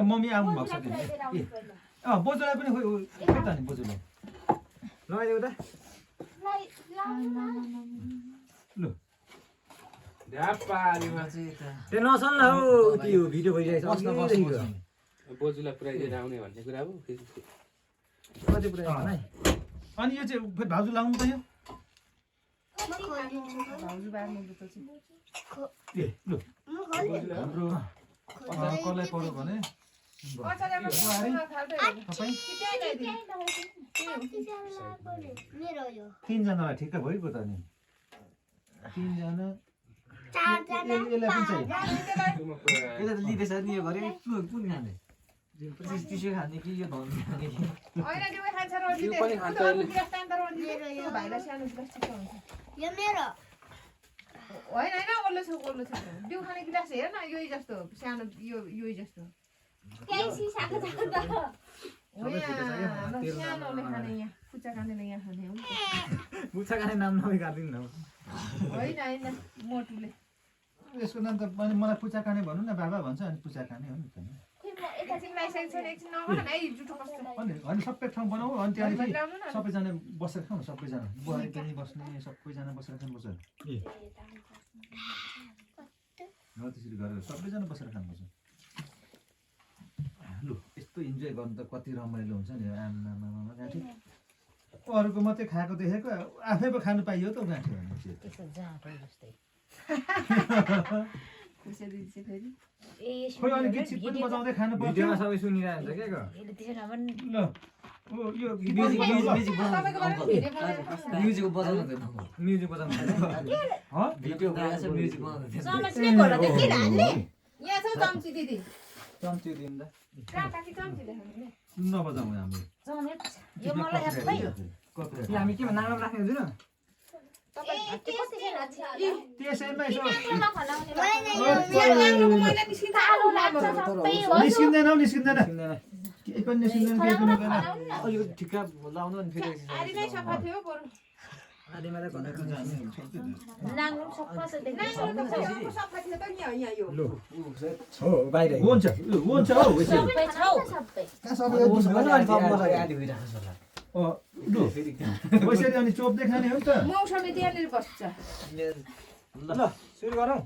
Mummy आउनु भएको छ बोजूलाई पनि खोइ त नि बोजूलाई लगाइदेऊ त ल त्यो नसल्ला हो त्यो भिडियो भइरहेछ बोजूलाई पुऱ्याइदिएर आउने भन्ने कुरा हो कति पुऱ्याइ अनि यो चाहिँ भाउजू लाउनु त यो हाम्रो कसलाई पर्यो भने तीनजनालाई ठिक्क भइगयो त नि तीनजना यसलाई पनि चाहियो यसलाई त लिँदैछ नि यो घरि कुन खाने त्यसो खाने कि यो धनी खाने कि होइन होइन ओल्लो छ बिउ खाने गिलास हेर न यही जस्तो सानो यो जस्तो सानोले खाने यहाँ पुच्चा खानेले यहाँ खाने हो पुच्चा खाने नाम नभई काट्दिनु न होइन होइन मोटुले यसको नाम त मलाई पुच्चा खाने भन्नु न बाबा भन्छ अनि पुच्चा खाने हो नि त अनि सबै ठाउँ बनाऊ अनि त्यहाँदेखि सबैजना बसेर खाउँ सबैजना बुहारी पनि बस्ने सबैजना बसेर खानुपर्छ त्यसरी गरेर सबैजना बसेर खानुपर्छ लु यस्तो इन्जोय गर्नु त कति रमाइलो हुन्छ नि आमामा गाँठी अरूको मात्रै खाएको देखेको आफै पो खानु पाइयो त गाँठी भनेपछि खोइ अनि गीत सिट पनि बजाउँदै खानु पर्छ भिडियोमा सबै सुनिरहेको हुन्छ के ल ओ यो म्युजिक बजाउनु हुँदैन म्युजिक बजाउनु ह भिडियो बनाएछ म्युजिक बजाउनु हुँदैन समझले बोल्दा के हाल्ने यहाँ छ चम्ची दिदी चम्ची दिँदा काकी चम्ची देखाउनु नबजाउँ हामी चम्च यो मलाई सबै हामी के नाम राख्ने हुँदैन त्यसैमा निस्किँदैन केही पनि निस्किँदैन केही पनि अलिकति ठिक्का लाउनु अनि फेरि यसरी अनि चोप्दै खाने हो नि त मौसमी त्यहाँनिर बस्छ ल सुरु गरौँ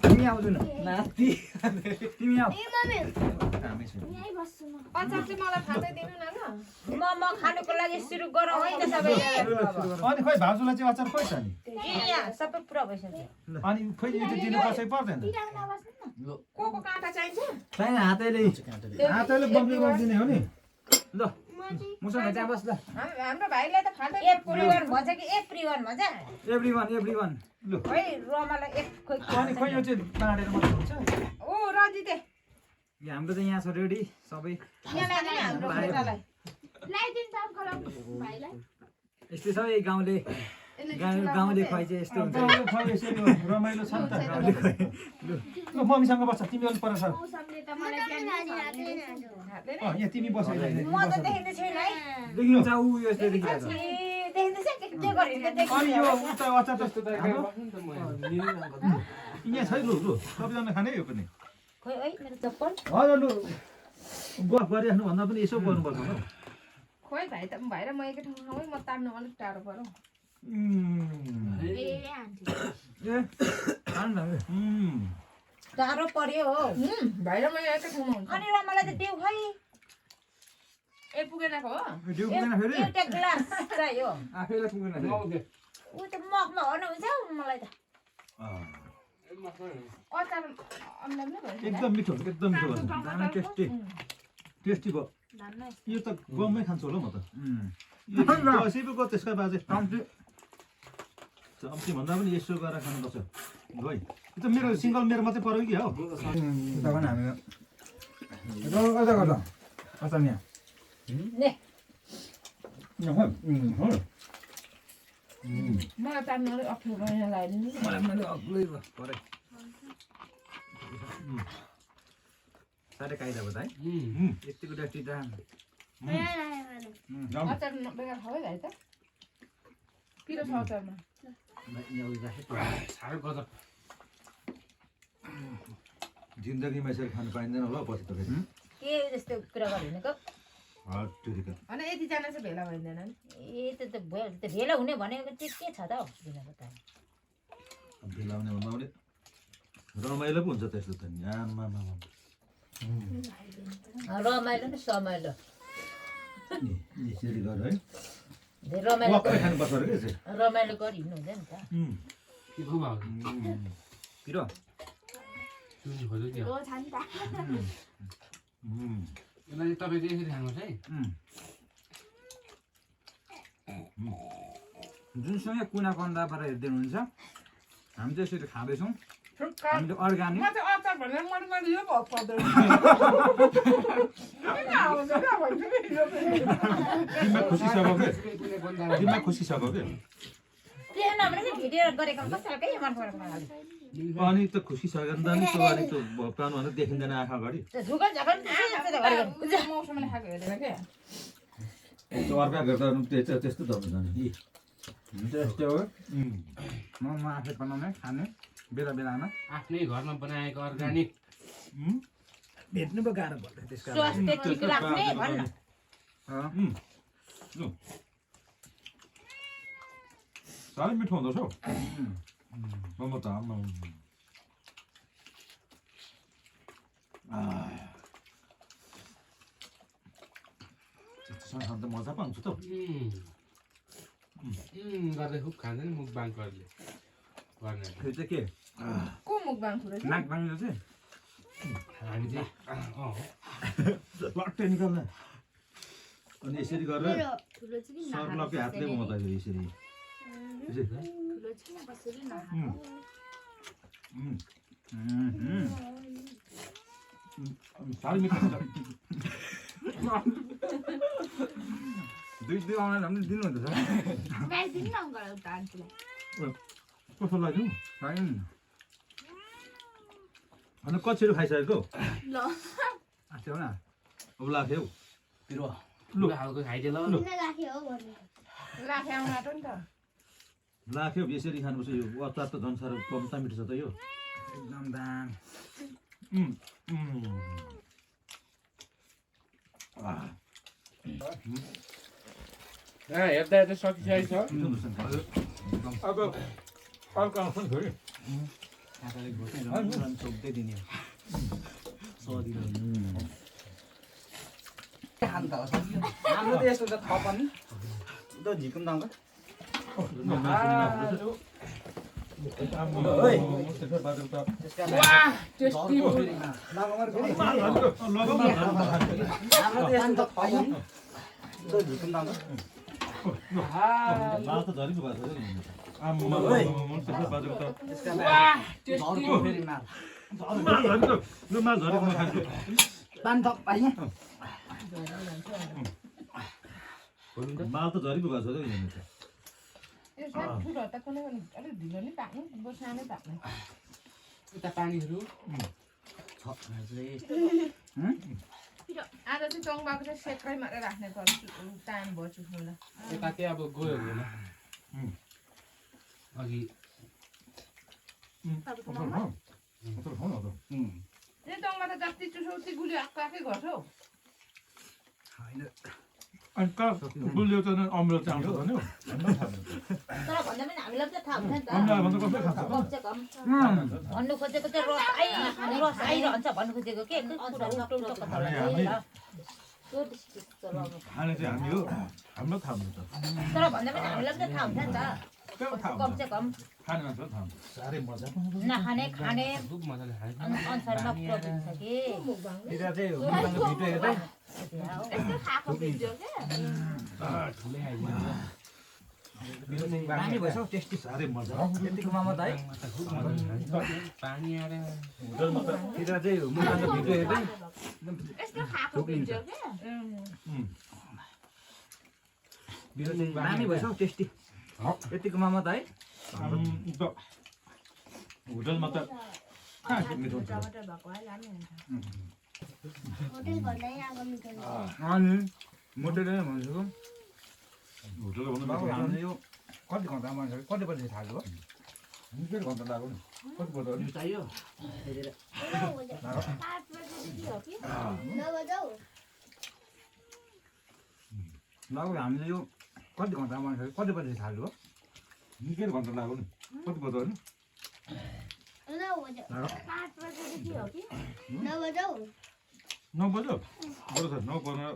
तिमी आउँदैन नाति तिमी आऊ अचार चाहिँ मलाई खाँदै दिनु न ल म खानुको लागि सुरु गरौँ है त सबै अनि खोइ भाउजूलाई चाहिँ अचार खोइ छ नि यहाँ सबै पुरा भइसक्यो अनि खोइ यो त दिनु पर्छ पर्दैन को काँटा चाहिन्छ छैन हातैले बम्बी गरिदिने हो नि ल मुसँग त्यहाँ बस ल हाम्रो भाइलाई त खाँदै एभ्रीवन भन्छ कि एभ्रीवन भन्छ एभ्रीवन ल है रमालाई एक खोइ अनि खोइ यो चाहिँ बाँडेर मात्रै हुन्छ ओ रजिते हाम्रो त यहाँ छ रेडी सबै हाम्रो भाइलाई यस्तै छ है गाउँले खुवाइ चाहिँ यस्तो हुन्छ रमाइलो छ नि त गाउँले खुवाइ ल मम्मीसँग बस्छ तिमी अलि पर छ यहाँ तिमी बस म त देख्दै छैन है देखिनु छ ऊ यस्तो देखिरहेको देख्दैछ के गरिन्छ अनि यो उता अचार जस्तो त यहाँ छै लु सबैजना खाने यो पनि खोइ है मेरो चप्पल हजुर लु गफ गरिराख्नु भन्दा पनि यसो गर्नुपर्छ होला खोइ भाइ त भाइ र म एकै ठाउँमा म तान्नु अलिक टाढो पर्यो टाढो पर्यो हो भाइ र म एकै ठाउँमा हुन्छ अनि रमालाई त देऊ खै ए पुगेनको हो भिडियो पुगेन फेरि एउटा ग्लास चाहियो आफैलाई पुगेन फेरि ऊ त मगमा भन्नुहुन्छ मलाई त अचार अम्लाम नै भयो एकदम मिठो भयो दाना टेस्टी भयो यो त गममै खान्छु होला म त सिपुको त्यसका बाजे चम्ची भन्दा पनि यसो गरेर खानुपर्छ है यो त मेरो सिङ्गल मेरो मात्रै पर्यो कि हो हामी ने मलाई तान्नु अलिक अप्ठ्यारो भयो यहाँ लगाइदिनु मलाई मैले अग्लै भयो परे साह्रै काइदा भयो त है यतिको डटी त अचार बेकार खायो है त पिरो छ अचारमा साह्रो गजब जिन्दगीमा यसरी खानु पाइँदैन होला पछि त फेरि के जस्तो कुरा गरिदिनुको होइन यतिजना चाहिँ भेला भइँदैन नि ए त्यो त भेला हुने भनेको चाहिँ के छ त हौ दिनको त भेलाउने भन्दा रमाइलो पो हुन्छ त्यस्तो त नि रमाइलो नि समाइलो यसरी गर है धेरै रमाइलो खानुपर्छ अरे के रमाइलो गरिहिँड्नु हुँदैन नि त के पो भयो पिरो सुन्नु खोज्यो क्या यसलाई तपाईँ चाहिँ यसरी खानुहोस् है जुनसँगै कुना कन्दाबाट हेरिदिनुहुन्छ हामी चाहिँ यसरी खाँदैछौँ हामीले अर्ग्यानिक म चाहिँ अचार भनेर मैले यो भयो पर्दैन खुसी छ के खुसी छ के त्यो नभने चाहिँ भिडियो गरेको कसैलाई केही मन परेको मलाई अनि त खुसी छ भने त अलिक पाउनु भने देखिँदैन आँखा अगाडि झुकल झगल मौसमले खाएको हेरेर क्या अर्का गर्दा त्यस्तो त हुन्छ त्यस्तो हो म आफै बनाउने खाने बेला बेलामा आफ्नै घरमा बनाएको अर्ग्यानिक भेट्नु पो गाह्रो पर्छ त्यसको स्वास्थ्य ठिक राख्ने भन्न साह्रै मिठो हुँदो रहेछ हौ म त त्यस्तोसँग खाँदा मजा पाउँछु त गर्दै खुब खान्छ नि मुखबाङहरूले गर्ने फेरि चाहिँ के को मुखबाङ खुरेछ नाक बाङ्लो चाहिँ हामी चाहिँ लट्टै निकाल्न अनि यसरी गरेर सर्लकै हातले बनाउँदाखेरि यसरी साह्रै मिठो हुन्छ दुई आउन हामीले दिनुहुन्छ कस्तो लाग्यो होइन अनि कचेरी खाइसकेको आएको न अब लाग्यो पिरो खालको खाइदिए ल लाखे आउनु आँट्यो नि त लाग्यो यसरी खानुपर्छ यो अचार त झन् साह्रो कम्ता मिठो छ त यो एकदम दाम हेर्दा हेर्दा सकिसकेको छ अब अर्को आउँछ नि फेरि सोध्दै दिने हाम्रो त यस्तो त थपन त झिकुम दाउँगा माल त झरी पुगेको छ यो सानो फुलहरू त कुनै पनि अलिक ढिलो नै पाक्ने अब सानै पाक्ने उता पानीहरू आज चाहिँ चङ्बाको चाहिँ सेक्रै मात्रै राख्ने पर्छ टाइम भयो चुस्नुलाई यता चाहिँ अब गयो होइन अघि यो चङ्बा त जति चुसो उति गुलियो आएको आएकै गर्छ हौ अनि गुलियो त अमृत चाहिँ आउँछ भने तर भन्दा पनि हामीलाई चाहिँ थाहा हुन्छ नि त भन्दा कसले खान्छ कम चाहिँ कम भन्नु खोजेको चाहिँ रस आइरहन्छ भन्नु खोजेको के खाने चाहिँ हामी हो हाम्रो थाहा हुन्छ तर भन्दा पनि हामीलाई चाहिँ थाहा हुन्छ नि त कम चाहिँ कम खाने मान्छे थाहा हुन्छ साह्रै मजा नखाने खाने खुब मजाले खायो अनुसारमा प्रोटिन छ कि ठुलै खाइदियो पानी भएछ टेस्टी साह्रै मजा यतिको मामा त है खुब मजाले खायो पानी आएर चाहिँ मुलाको भिडियो हेर्दै यस्तो खाएको भिडियो के बिरो चाहिँ दामी भएछ हौ टेस्टी यतिको मामा त है होटलमा त कहाँ मिठो हुन्छ टमाटर भएको है लाने हुन्छ होटल भन्दै आएको मिठो हुन्छ। अनि मोटेर भन्छु होटल भन्नु बाबु हामीले यो कति घन्टा मान्छ कति बजी थाल्यो निकै घन्टा लाग्यो नि कति बज्यो नि चाहियो 5 बजेदेखि हो कि 9 बजे हो। बाबु हामीले यो कति घन्टा मान्छ कति बजी थाल्यो निकै घन्टा लाग्यो नि कति बज्यो नि 9 बजे 5 बजेदेखि हो कि 9 बजे हो। 9 बज्यो बरु सर 9 बजेर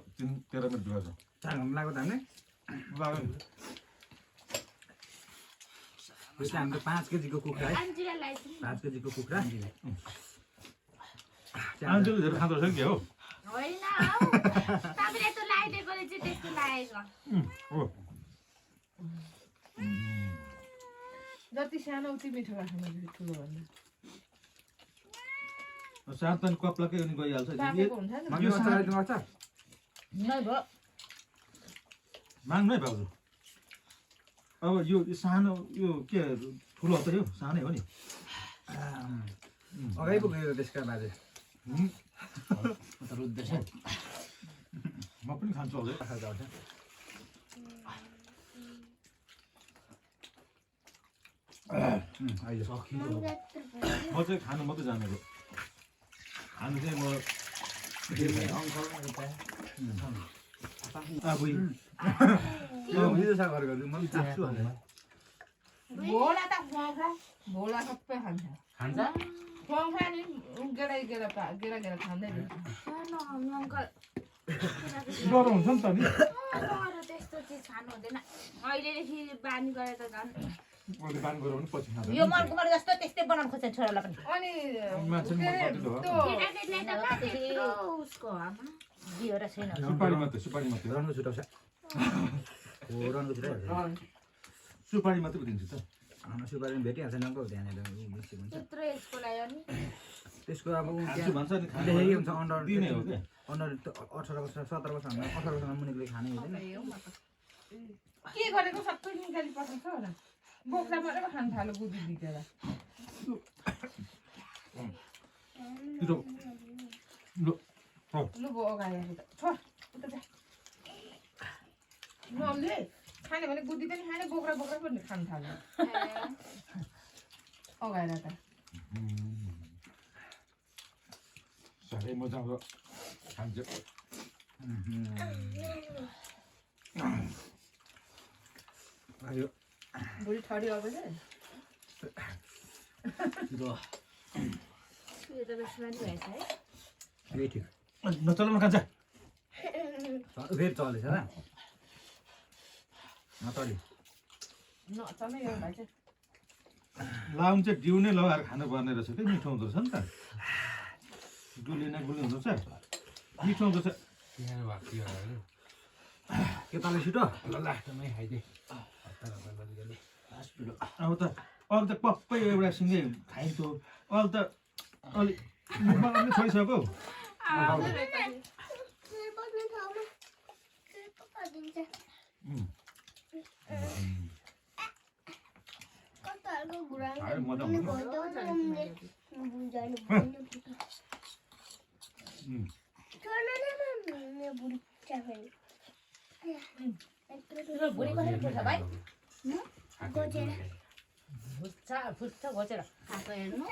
13 मिनट भयो 4 घन्टा लाग्यो त हामीले लाग्यो नि यो चाहिँ हाम्रो 5 केजीको कुखुरा है आन्टीलाई लाइदिनु। 5 केजीको कुखुरा आन्टीले धेरै खाँदो रहेछ नि के हो होइन हौ तपाईले त लाइदिएकोले चाहिँ त्यस्तो लागेको। हो जति सानो उति मिठो राख्नु ठुलो भन्दा सातन कप्लाकै अनि गइहाल्छ पाकेको हुन्छ नि मम्मी अचार आइदिनु पर्छ नै भयो माग्नु है भाउजू अब यो सानो यो के ठुलो त यो सानै हो नि अगाडि पुगेको त्यसका बाजे रुद्दैछ म पनि खान्छु अझै अहिले म चाहिँ खानु मात्रै जानेको खानु चाहिँ म आफै यो भिडियो गरेको म पनि चाख्छु भनेर भोला त खुवाउँछ भोला सबै खान्छ खान्छ खुवाउँछ नि गेडा खाँदै सानो हाम्रो अङ्कल डर हुन्छ नि त नि त्यस्तो चिज खानु हुँदैन अहिलेदेखि बानी गरेर त झन् अहिले बानी गऱ्यो भने पछि खाँदैन यो मनकुमार जस्तो त्यस्तै बनाउनु खोज्छ छोरालाई पनि मान्छे पनि मन कतिलो हो केटाकेटीलाई त कहाँ त्यत्रो उसको आमा दिएर छैन सुपारी मात्रै रनको छुटाउँछ हो रनको छुटाइहाल्छ सुपारी मात्रै दिन्छु त सुपारी पनि भेटिहाल्छ नङ्को त्यहाँनिर बेसी हुन्छ त्यत्रो यसको लागि नि त्यसको अब खान्छु भन्छ नि खानु देखेकै हुन्छ अन्डर दिने हो क्या अन्डर 18 वर्ष 17 वर्ष 18 वर्षमा मुनिले खानै हुँदैन के गरेको सबै निकाली पठाउँछ होला बोक्रा मात्रै खानु थाल्यो बुद्धि दिएर छिटो लु लु बो अगाडि त छोड उता जा नले खाने भने बुद्धि पनि खाने बोक्रा पनि खानु थाल्यो अगाडि त साह्रै मजा आउँछ खान्छ यो भुँडी ठडी आउँछ यो त बेसमा भएछ है यही ठिक नचलाउनु खान्छ फेरि चलेछ र नचल्यो नचल्ने यो भाइ चाहिँ लाउनु चाहिँ डिउ नै लगाएर खानुपर्ने रहेछ क्या मिठो हुँदो रहेछ नि त गुलियो हुँदो रहेछ मिठो हुँदो रहेछ यहाँ भएको थियो होइन के तले छिटो ल लास्टमै खाइदिए अब त पप्पै एउटा सिँगै खाइन्थ्यो अहिले त अलि मुखमा पनि छोडिसक्यो भुँडी कसरी फुट्छ भाइ गोजेर फुट्छ घोचेर खाएको हेर्नु